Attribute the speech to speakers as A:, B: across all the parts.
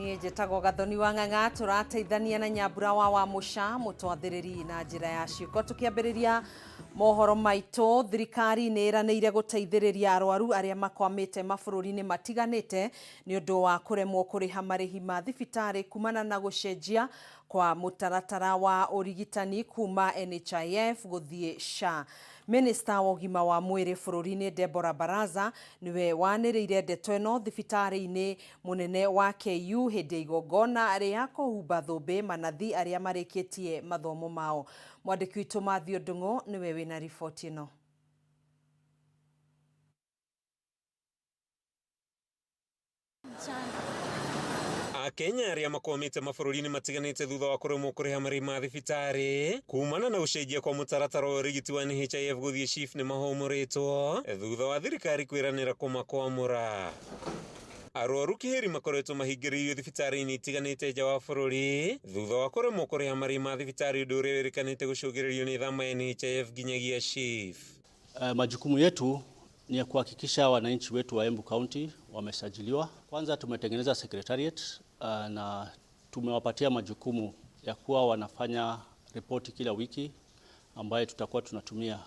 A: Niĩ njĩtagwo Gathoni wa Ng'ang'a, tũrateithania na Nyambura wa Wamũca mũtwathĩrĩri na njĩra ya ciĩko. Tũkĩambĩrĩria mohoro maitũ, thirikari nĩ ĩranĩire gũteithĩrĩria arwaru arĩa makwamĩte mabũrũri-inĩ matiganĩte nĩ ũndũ wa kũremwo kũrĩha marĩhi ma thibitarĩ kumana na gũcenjia kwa mũtaratara wa ũrigitani kuma NHIF gũthiĩ SHA. Minista wa ũgima wa mwĩrĩ bũrũri-inĩ Deborah Baraza nĩwe wanĩrĩire ndeto ĩno thibitarĩ-inĩ mũnene wa KU hĩndĩ ya igongona rĩa kũhumba thũmbĩ manathi arĩa marĩkĩtie mathomo mao. Mwandĩki witũ Mathew Ndung'u nĩwe wĩna riboti ĩno.
B: Akenya arĩa makwamĩte mabũrũri-inĩ matiganĩte thutha wa kũremwo kũrĩha marĩhi ma thibitarĩ kumana na gũcenjia kwa mũtaratara wa ũrigiti wa NHIF gũthiĩ SHIF nĩ mahũmũrĩtwo thutha wa thirikari kwĩranĩra kũmakwamũra. Arwaru kĩhĩri makoretwo mahingĩrĩirio thibitarĩ-inĩ itiganĩte nja wa bũrũri thutha wa kũremwo kũrĩha marĩhi ma thibitarĩ, ũndũ ũrĩa wĩrĩkanĩte gũcũngĩrĩrio nĩ thama ya NHIF nginyagia SHIF.
C: Majukumu yetu ni ya kuhakikisha wananchi wetu wa Embu County wamesajiliwa. Kwanza tumetengeneza secretariat na tumewapatia majukumu ya kuwa wanafanya ripoti kila wiki ambayo tutakuwa tunatumia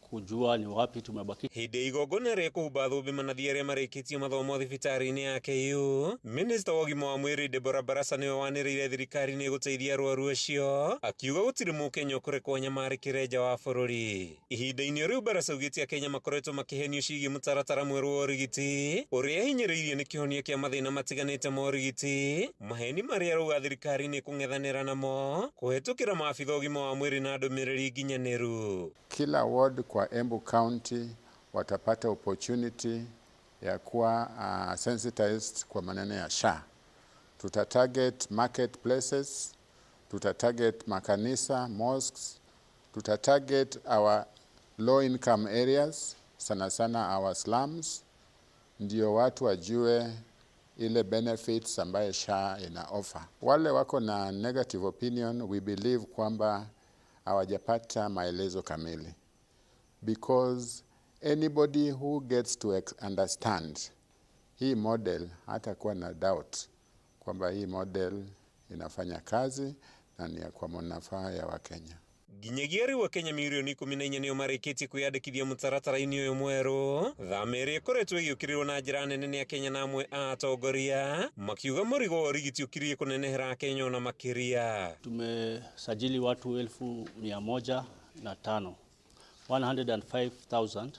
C: kujua ni wapi tumebaki.
B: Hĩndĩ ya igongona rĩa kũhumba thũmbĩ manathi arĩa marĩkĩtie mathomo thibitarĩ-inĩ ya KU, Minista wa ũgima wa mwĩrĩ Deborah Barasa nĩwe wanĩrĩire thirikari nĩ ĩgũteithia arwaru acio, akiuga gũtirĩ mũkenya ũkũrekwo nyamarĩkĩre nja wa bũrũri. Ihinda-inĩ o rĩu, Barasa augĩte Akenya makoretwo makĩhenio ciĩgiĩ mũtaratara mwerũ wa ũrigiti ũrĩa ahinyĩrĩirie nĩ kĩhonia kĩa mathĩna matiganĩte ma ũrigiti, maheni marĩa arauga thirikari nĩ ĩkũng'ethanĩra namo kũhetũkĩra maabitha ũgima wa mwĩrĩ na ndũmĩrĩri nginyanĩru.
D: Kila ward kwa Embu County watapata opportunity ya kuwa sensitized kwa maneno ya SHA. Tuta target marketplaces, tuta target makanisa, mosques, tuta target our low income areas, sana sana our slums, ndio watu wajue ile benefits ambaye SHA ina offer. Wale wako na negative opinion, we believe kwamba hawajapata maelezo kamili, because anybody who gets to understand hii model hatakuwa na doubt kwamba hii model inafanya kazi na ni kwa manufaa ya Wakenya.
B: Nginyagia rĩu Akenya mirioni 14 nĩo marĩkĩtie kwĩyandĩkithia mũtaratara-inĩ ũyũ mwerũ, thama ĩrĩa ĩkoretwo ĩgĩũkĩrĩrwo na njĩra nene nĩ Akenya na amwe a atongoria makiuga mũrigo wa ũrigiti ũkirie kũnenehera Akenya ona makĩria.
C: Tumesajili watu 105,000, 105,000.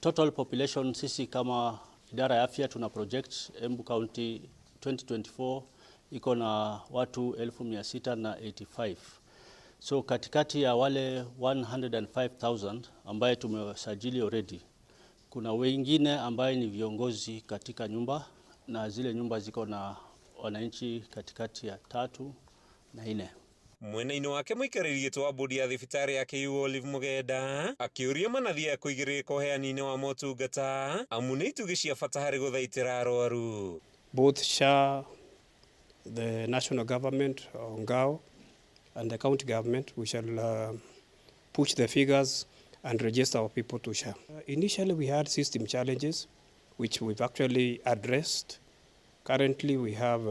C: Total population, sisi kama idara ya afya tuna project Embu County 2024 iko na watu 685,000. So katikati ya wale 105,000 ambaye tumesajili already, kuna wengine ambaye ni viongozi katika nyumba na zile nyumba ziko na wananchi katikati ya tatu na nne.
B: Mwena-inĩ wake, mũikarĩri gĩtĩ wa bodi ya thibitarĩ ya KU Olive Mugenda akĩũria manathi aya kũigĩrĩrĩka ũheani-inĩ wa motungata amu nĩ itugĩ cia bata harĩ gũthaitĩra arwaru.
E: Both SHA, the national government, NGAO, and the county government, we shall push the figures and register our people to SHA. Initially, we had system challenges, which we've actually addressed. Currently, we have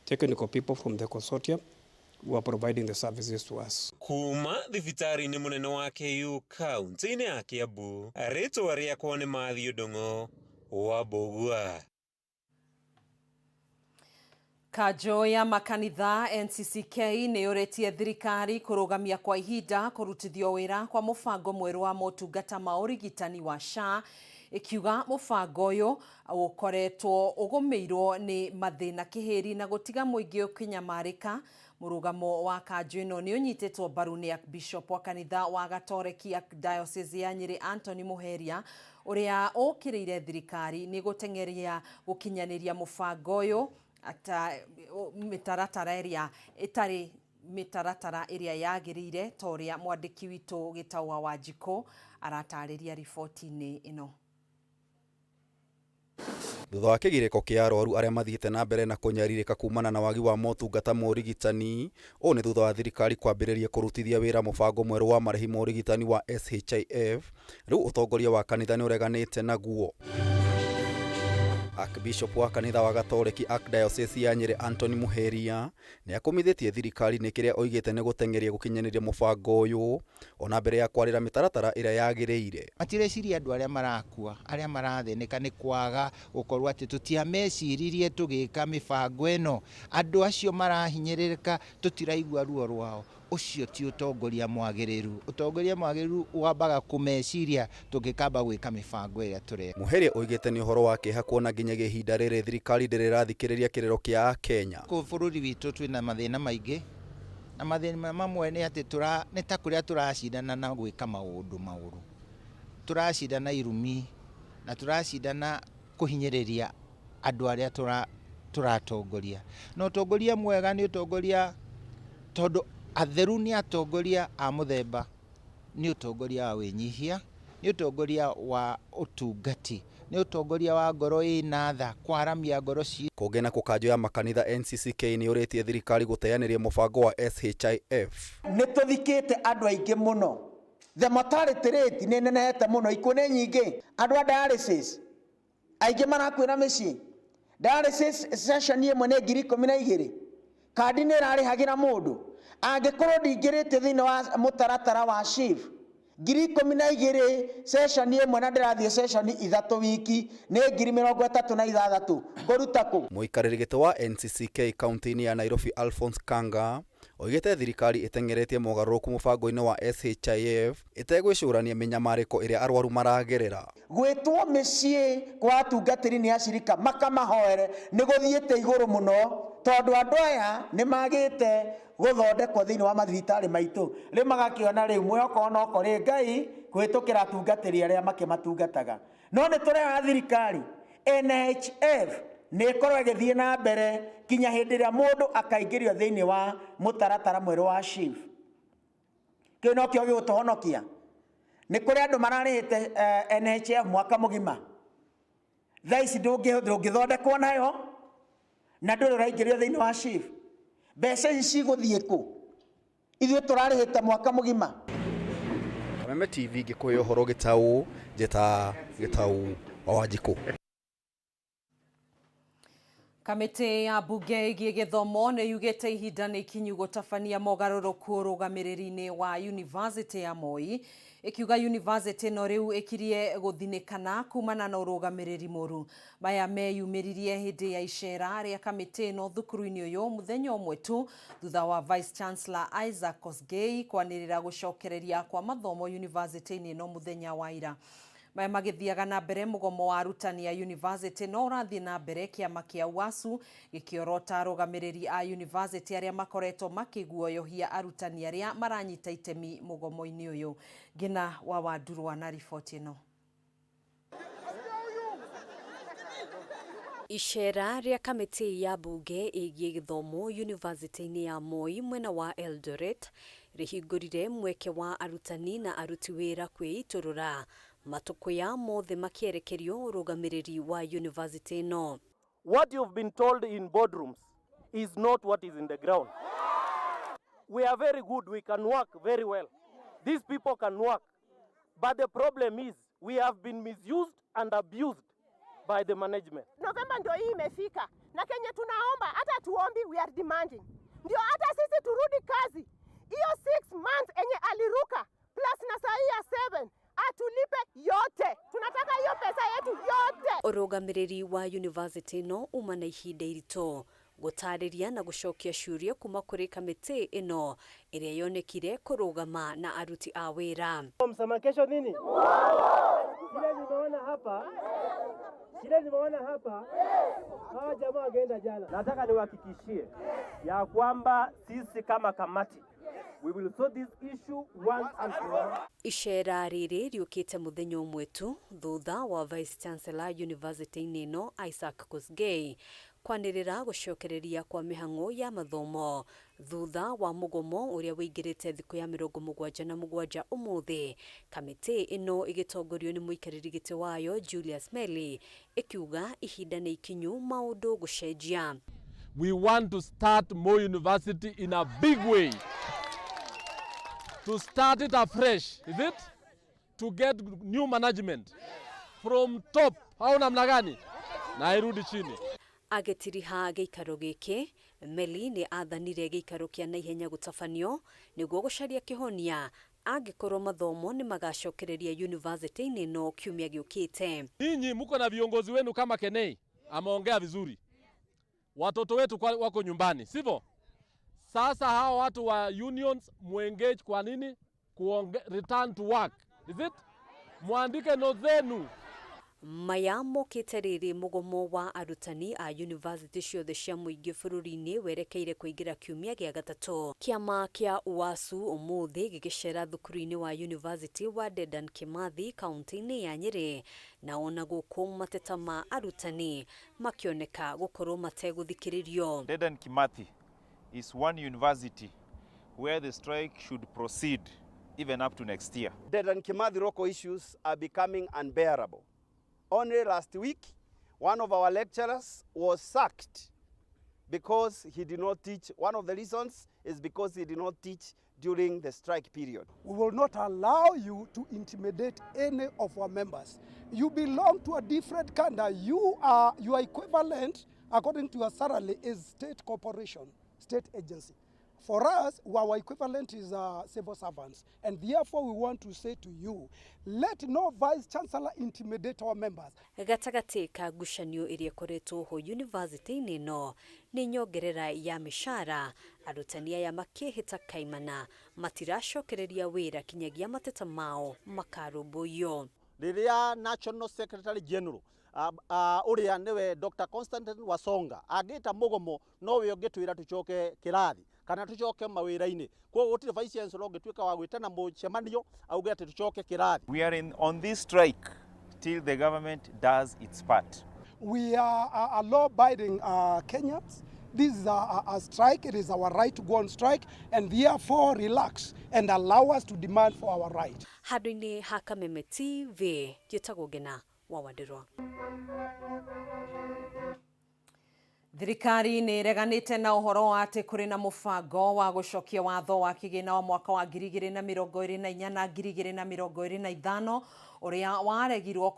E: technical people from the consortium who are providing the services to us.
B: Kuma thibitarĩ-inĩ mũnene wa KU kaunti-inĩ ya Kiambu, rĩtwa rĩakwa nĩ Mathew Ndung'u wa Mbũgua.
A: Kanjũ ya makanitha NCCK nĩ yũrĩtie thirikari kũrũgamia kwa ihinda kũrutithio wĩra kwa mũbango mwerũ wa motungata ma ũrigitani wa SHA, ĩkiuga mũbango ũyũ ũkoretwo ũgũmĩirwo nĩ mathĩna kĩhĩri na gũtiga mũingĩ ũkĩnyamarĩka. Mũrũgamo wa kanjũ ĩno nĩ ũnyitĩtwo mbaru nĩ Archbishop wa kanitha wa Gatoreki Diocese ya Nyĩrĩ Anthony Muheria, ũrĩa ũkĩrĩire thirikari nĩ gũteng'eria gũkinyanĩria mũbango ũyũ ata mĩtaratara ĩrĩa ĩtarĩ mĩtaratara ĩrĩa yagĩrĩire, ta ũrĩa mwandĩki witũ Gĩtaũ wa Wanjikũ aratarĩria riboti-inĩ ĩno.
F: Thutha wa kĩgirĩko kĩa arwaru arĩa mathiĩte na mbere na kũnyarirĩka kumana na wagi wa motungata ma ũrigitani, ũũ nĩ thutha wa thirikari kwambĩrĩria kũrutithia wĩra mũbango mwerũ wa marĩhi ma ũrigitani wa SHIF, rĩu ũtongoria wa kanitha nĩ ũreganĩte naguo. Archbishop wa kanitha wa Gatoreki Archdiocese ya Nyeri Anthony Muheria nĩ akũmithĩtie thirikari nĩ kĩrĩa oigĩte nĩ gũteng'eria gũkinyanĩria mũbango ũyũ ona mbere ya kwarĩra mĩtaratara ĩrĩa yagĩrĩire.
G: Matireciria andũ arĩa marakua, arĩa marathĩnĩka nĩ kwaga gũkorwo atĩ tũtiameciririe tũgĩka mĩbango ĩno. Andũ acio marahinyĩrĩrĩka tũtiraigua ruo rwao. Ũcio ti ũtongoria mwagĩrĩru. Ũtongoria mwagĩrĩru wambaga kũmeciria tũngĩkamba gwĩka mĩbango ĩrĩa tũreka.
F: Muheria oigĩte nĩ ũhoro wa kĩeha kuona nginyagia ihinda rĩrĩ thirikari ndĩrĩ ĩrathikĩrĩria kĩrĩro kĩa Akenya.
G: Kũ bũrũri witũ twĩna mathĩna maingĩ, na mathĩna mamwe nĩ atĩ nĩ ta kũrĩa tũracindana na gwĩka maũndũ maũru. Tũracindana irumi na tũracindana kũhinyĩrĩria andũ arĩa tũratongoria. Na ũtongoria mwega nĩ ũtongoria tondũ atheru nĩ atongoria a mũthemba, nĩ ũtongoria wa wĩnyihia, nĩ ũtongoria wa ũtungati, nĩ ũtongoria wa ngoro ĩna tha, kwaramia ngoro ci.
F: Kũngĩ na kũkanjũ ya makanitha NCCK nĩ ũrĩtie thirikari gũteanĩria mũbango wa SHIF.
H: Nĩ tũthikĩte andũ aingĩ mũno. The mortality rate nĩ nenehete mũno, ikuũ nĩ nyingĩ. Andũ a dialysis aingĩ marakuĩra mĩciĩ. Dialysis session ĩmwe nĩ 12,000. Kandi nĩ ĩrarĩhagĩra mũndũ. Angĩkorwo ndingĩrĩte thĩinĩ wa mũtaratara wa SHIF 12,000 session ĩmwe na ndĩrathiĩ session 3 wiki nĩ 36,000 ngũruta kũ?
F: Mũikarĩri gĩtĩ wa NCCK kaunti-inĩ ya Nairobi Alphonse Kanga oigĩte thirikari ĩteng'eretie mogarũrũku mũbango-inĩ wa SHIF ĩtegwĩcũrania mĩnyamarĩko ĩrĩa arwaru maragerera.
H: Gwĩtwo mĩciĩ kwa atungatĩri nĩ acirika makamahoere nĩ gũthiĩte igũrũ mũno tondũ andũ aya nĩ magĩte gũthondekwo thĩinĩ wa mathibitarĩ maitũ. Rĩu magakĩona rĩu mwĩhoko no kũrĩ Ngai kũhĩtũkĩra atungatĩri arĩa makĩmatungataga. No nĩ tũreha thirikari NHF nĩ ĩkorwo ĩgĩthiĩ na mbere kinya hĩndĩ ĩrĩa mũndũ akaingĩrio thĩinĩ wa mũtaratara mwerũ wa SHIF. Kĩu nokĩo gĩgũtũhonokia. Nĩ kũrĩ andũ mararĩhĩte NHF mwaka mũgima. Thaa ici ndũngĩthondekwo nayo na ndũrĩ ũraingĩrio thĩinĩ wa SHIF. Mbeca ici cigũthiĩ kũ? Ithuĩ tũrarĩhĩte mwaka mũgima.
F: Kameme TV ngĩkũhe ũhoro gĩtaũ, njĩta Gĩtaũ wa Wanjikũ.
A: Kamĩtĩ ya mbunge ĩgiĩ gĩthomo nĩ yugĩte ihinda nĩ ikinyu gũtabania mogarũrũku ũrũgamĩrĩri-inĩ wa University ya Moi, ĩkiuga university ĩno rĩu ĩkirie gũthinĩkana kumana na ũrũgamĩrĩri mũru. Maya meyumĩririe hĩndĩ ya icera rĩa kamĩtĩ ĩno thukuru-inĩ ũyũ mũthenya ũmwe tu thutha wa Vice Chancellor Isaac Kosgei kwanĩrĩra gũcokereria kwa mathomo university-inĩ ĩno mũthenya wa ira. Maya magĩthiaga na mbere mũgomo wa arutani a university no ũrathiĩ na mbere kĩama kĩa UASU gĩkĩorota arũgamĩrĩri a university arĩa makoretwo makĩguoyohia arutani arĩa maranyita itemi mũgomo-inĩ ũyũ. Ngina wa Wandurwa na riboti ĩno.
I: Icera rĩa kamĩtĩ ya mbunge ĩgiĩ gĩthomo university-inĩ ya Moi mwena wa Eldoret rĩhingũrire mweke wa arutani na aruti wĩra kwĩitũrũra matukuya mothe makĩerekerio ũrũgamĩrĩri wa university ĩno.
J: What you've been told in boardrooms is not what is in the ground. We are very good, we can work very well. These people can work. But the problem is we have been misused and abused by the management.
K: November ndio hii imefika na Kenya tunaomba, hata tuombi, we are demanding. Ndio hata sisi turudi kazi. Hiyo 6 months enye aliruka plus na saa hii ya 7 atulipe yote. Tunataka hiyo pesa yetu yote.
I: Ũrũgamĩrĩri wa university ĩno uma na ihinda iritũ gũtarĩria na gũcokia ciũria kuma kũrĩ kamĩtĩ ĩno ĩrĩa yonekire kũrũgama na aruti a wĩra.
L: Msama kesho nini? Kile nimeona hapa, kile nimeona hapa, hawa jamaa wageenda jana.
J: Nataka niwahakikishie ya kwamba sisi kama kamati we will sort this issue once and for all.
I: Icera rĩrĩ rĩũkĩte mũthenya ũmwe tu thutha wa Vice Chancellor University-inĩ ĩno Isaac Kosgei kwanĩrĩra gũcokereria kwa mĩhang'o ya mathomo thutha wa mũgomo ũrĩa wĩingĩrĩte thikũ ya 77 ũmũthĩ. Kamĩtĩ ĩno ĩgĩtongorio nĩ mũikarĩri gĩtĩ wayo Julius Melly ĩkiuga ihinda nĩ ikinyu maũndũ gũcenjia.
M: We want to start Moi University in a big way. To start it afresh, is it? To get new management from top. Au namna gani? Na irudi chini.
I: Agĩtiriha gĩikaro gĩkĩ, Meli nĩ athanire gĩikaro kĩa naihenya gũtabanio nĩguo gũcaria kĩhonia angĩkorwo mathomo nĩ magacokereria yunivasĩtĩ-inĩ ĩno kiumia gĩũkĩte.
M: Ninyi mko na viongozi wenu kama Kenei ameongea vizuri, watoto wetu wako nyumbani, sivyo? Sasa hawa watu wa unions muengage kwa nini? Kuonge, return to work. Is it? Mwandike notes zenu.
I: Maya mokĩte rĩrĩ mũgomo wa arutani a yunivasĩtĩ ciothe cia mũingĩ bũrũri-inĩ werekeire kũingĩra kiumia gĩa gatatũ. Kĩama kĩa UASU ũmũthĩ gĩgĩcera thukuru-inĩ wa yunivasĩtĩ wa Dedan Kimathi kaunti-inĩ ya Nyĩrĩ, na ona gũkũ mateta ma arutani makĩoneka gũkorwo mategũthikĩrĩrio.
N: Dedan Kimathi is one university where the strike should proceed even up to next year.
O: Dedan Kimathi local issues are becoming unbearable. Only last week, one of our lecturers was sacked because he did not teach. One of the reasons is because he did not teach during the strike period.
P: We will not allow you to intimidate any of our members. You belong to a different kind. You are your equivalent, according to your salary, is state corporation, state agency. For us, our equivalent is civil servants. And therefore, we want to say to you, let no vice chancellor intimidate our members.
I: Gatagatĩ ka ngucanio ĩrĩa ĩkoretwo ho yunivasĩtĩ-inĩ ĩno nĩ nyongerera ya mĩcara, arutani aya makĩhĩta kaimana matiracokereria wĩra kinyagia mateta mao makarũmbũiyo.
Q: Rĩrĩa National Secretary General ũrĩa nĩwe Dr. Constantine Wasonga angĩta mũgomo, nowe ũngĩtwĩra tũcoke kĩrathi kana tũcoke mawĩra-inĩ. Koguo gũtirĩ vice chancellor ũngĩtuĩka wa gwĩtana mũcemanio auge atĩ tũcoke kĩrathi.
N: We are on this strike till the government does its part.
P: We are law-abiding Kenyans. This is a strike. It is our right to go on strike, and therefore relax and allow us to demand for our right.
I: Handũ-inĩ ha Kameme TV, njĩtagwo Ngena wa Wandirwa.
A: Thirikari nĩ ĩreganĩte na ũhoro wa atĩ kũrĩ na mũbango wa gũcokia watho wa kĩgĩna wa mwaka wa 2024 na 2025 ũrĩa waregirwo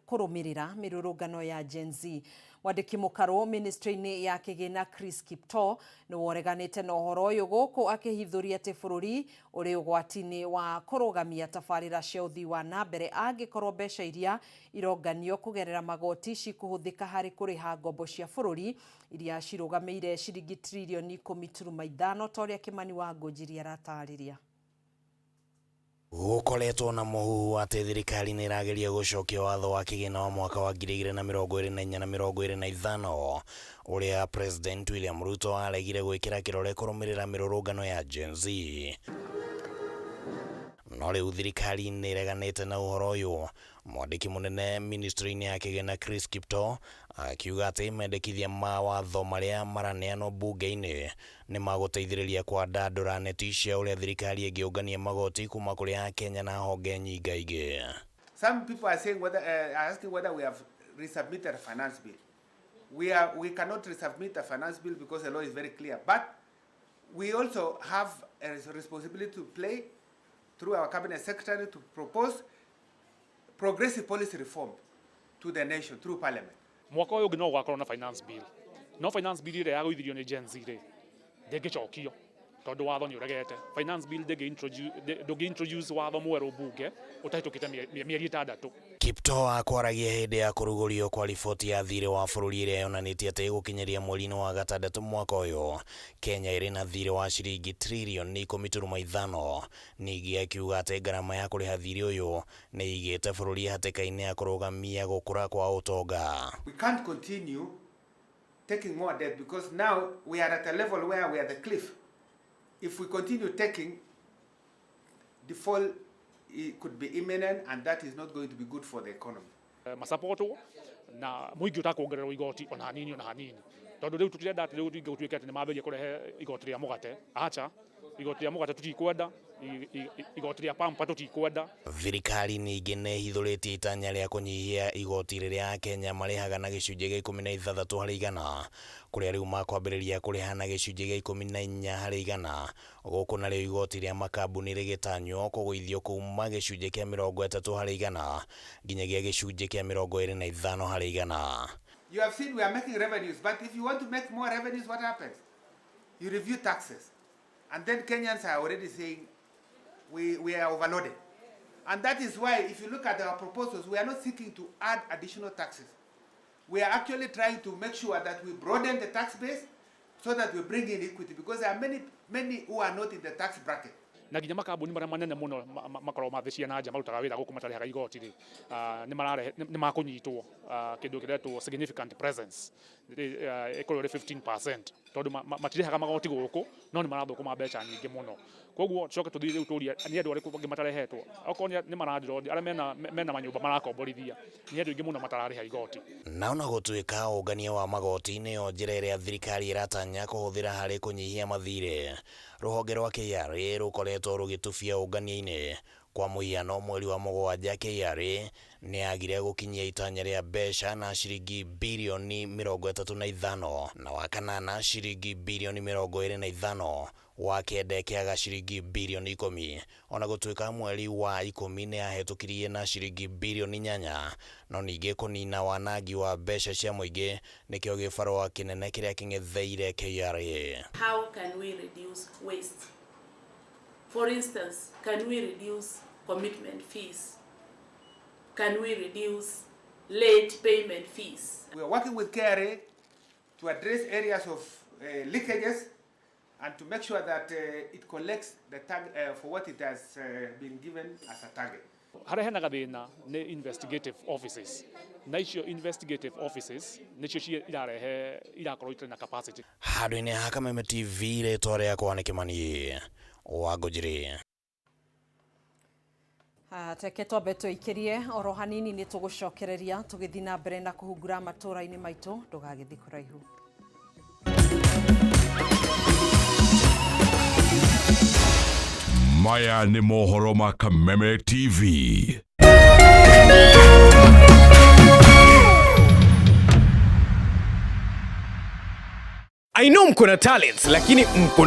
A: kũrũmĩrĩra mĩrũrũngano ya Gen Z. Mwandĩki mũkarũ ministry-inĩ ya kĩgĩna Chris Kiptoo nĩ woreganĩte na ũhoro ũyũ gũkũ akĩhithũria atĩ bũrũri ũrĩ ũgwati-inĩ wa kũrũgamia tabarĩra cia ũthii wa na mbere angĩkorwo mbeca iria ironganio kũgerera magoti cikũhũthĩka harĩ kũrĩha ngombo cia bũrũri iria cirũgamĩire ciringi tririoni 10.5 ta ũrĩa Kimani wa Ngũnjiri aratarĩria.
R: Gũkoretwo na mũhuhu atĩ thirikari nĩ ĩrageria gũcokia watho wa kĩgĩna wa mwaka wa 2024 na 2025 ũrĩa President William Ruto aregire gwĩkĩra kĩrore kũrũmĩrĩra mĩrũrũngano ya Gen Z. No rĩu thirikari nĩ ĩreganĩte na ũhoro ũyũ. Mwandĩki mũnene ministry-inĩ ya kĩgĩna Chris Kiptoo akiuga atĩ mendekithia ma watho marĩa maraneanwo mbunge-inĩ nĩ magũteithĩrĩria kwandandũra neti cia ũrĩa thirikari ĩngĩũngania magoti kuma kũrĩ Akenya na honge nyingaingĩ.
S: Some people are saying whether, asking whether we have resubmitted a finance bill. We cannot resubmit a finance bill because the law is very clear. But we also have a responsibility to play through our cabinet secretary to propose progressive policy reform to the nation through parliament.
T: Mwaka ũyũ ũngĩ no gũgakorwo na finance bill, no finance bill ĩrĩa yagũithirio nĩ Gen Z rĩ, ndĩngĩcokio tondũ watho nĩ ũregete. Finance bill ndũngĩ introduce watho mwerũ mbunge ũtahĩtũkĩte mĩeri 6.
R: Kiptoo akwaragia hĩndĩ ya kũrugũrio kwa riboti ya thirĩ wa bũrũri ĩrĩa yonanĩtie atĩ gũkinyĩria mweri-inĩ wa gatandatũ mwaka ũyũ Kenya ĩrĩ na thirĩ wa ciringi tririoni 10.5. Ningĩ akiuga atĩ ngarama ya kũrĩha thirĩ ũyũ nĩ ĩigĩte bũrũri hatĩka-inĩ ya kũrũgamia gũkũra kwa ũtonga.
S: We can't continue taking more debt because now we are at a level where we are the cliff. If we continue taking, default it could be imminent, and that is not going to be good for the economy.
T: Masapotwo na mũingĩ ũtakuongererwo igoti ona hanini ona hanini, tondũ rĩu tũtirenda atĩ rĩu gũtuĩke atĩ nĩ mambĩrĩria kũrehe igoti rĩa mũgate. Acha, igoti rĩa mũgate tũtikwenda, igoti rĩa pampa tũtikwenda.
R: Thirikari ningĩ nĩ ĩhithũrĩtie itanya rĩa kũnyihia igoti rĩrĩa Akenya marĩhaga na gĩcunjĩ gĩa 16 harĩ igana, kũrĩa rĩu makwambĩrĩria kũrĩha na gĩcunjĩ gĩa 14 harĩ igana, gũkũ narĩo igoti rĩa makambuni rĩgĩtanywo kũgũithio kuma gĩcunjĩ kĩa 30 harĩ igana nginyagia gĩcunjĩ kĩa 25 harĩ igana.
S: You have seen we are making revenues, but if you want to make more revenues, what happens? You review taxes. And then Kenyans are already saying we are overloaded. And that is why, if you look at our proposals, we are not seeking to add additional taxes. We are actually trying to make sure that we broaden the tax base so that we bring in equity, because there are many, many who are not in the tax bracket.
T: Na nginya makambuni marĩa manene mũno makoragwo mathĩ cia na nja marutaga wĩra gũkũ matarĩhaga igoti rĩ, nĩ nĩ makũnyitwo kĩndũ kĩretwo significant presence ĩkorwo ĩrĩ 15% tondũ matirĩhaga magoti gũkũ no nĩ marathũkũma mbeca nyingĩ mũno. Koguo tũcoke tũthiĩ rĩu tũrie nĩ andũ arĩkũ angĩ matarehetwo, okorwo nĩ malandlord arĩa mena manyũmba marakomborithia, nĩ andũ aingĩ mũno matararĩha igoti.
R: Na ona gũtuĩka ũngania wa magoti nĩyo njĩra ĩrĩa thirikari ĩratanya kũhũthĩra harĩ kũnyihia mathirĩ, rũhonge rwa KRA rũkoretwo rũgĩtubia ũngania-inĩ. Kwa mũhiano, mweri wa mũgwanja KRA nĩ yagire gũkinyia itanya rĩa mbeca na ciringi birioni 35, na wa kanana ciringi birioni 25, wa kenda ĩkĩaga ciringi birioni 10. Ona gũtuĩka mweri wa 10 nĩ yahetũkirie na ciringi birioni 8, no ningĩ kũnina wanangi wa mbeca cia mũingĩ nĩkĩo gĩbarũa kĩnene kĩrĩa kĩng'etheire KRA.
U: How can we reduce waste? For instance, can we reduce commitment fees? Can we reduce late payment fees?
S: We are working with KRA to address areas of leakages and to make sure that it collects the tag for what it has been given as a target.
T: Harĩa hena gathĩna nĩ investigative offices, na icio investigative offices nĩcio irarehe irakorwo itarĩ na capacity.
R: Handũ-inĩ ha Kameme TV, rĩtwa rĩakwa nĩ Kĩmani wa Ngũnjiri.
A: Teke twambe tũikĩrie oro hanini nĩ tũgũcokereria tũgĩthiĩ na mbere na kũhungura matũra-inĩ maitũ, ndũgagĩthiĩ kũraihu.
V: Maya nĩ mohoro ma Kameme TV.
W: I know mko na talents, lakini mko na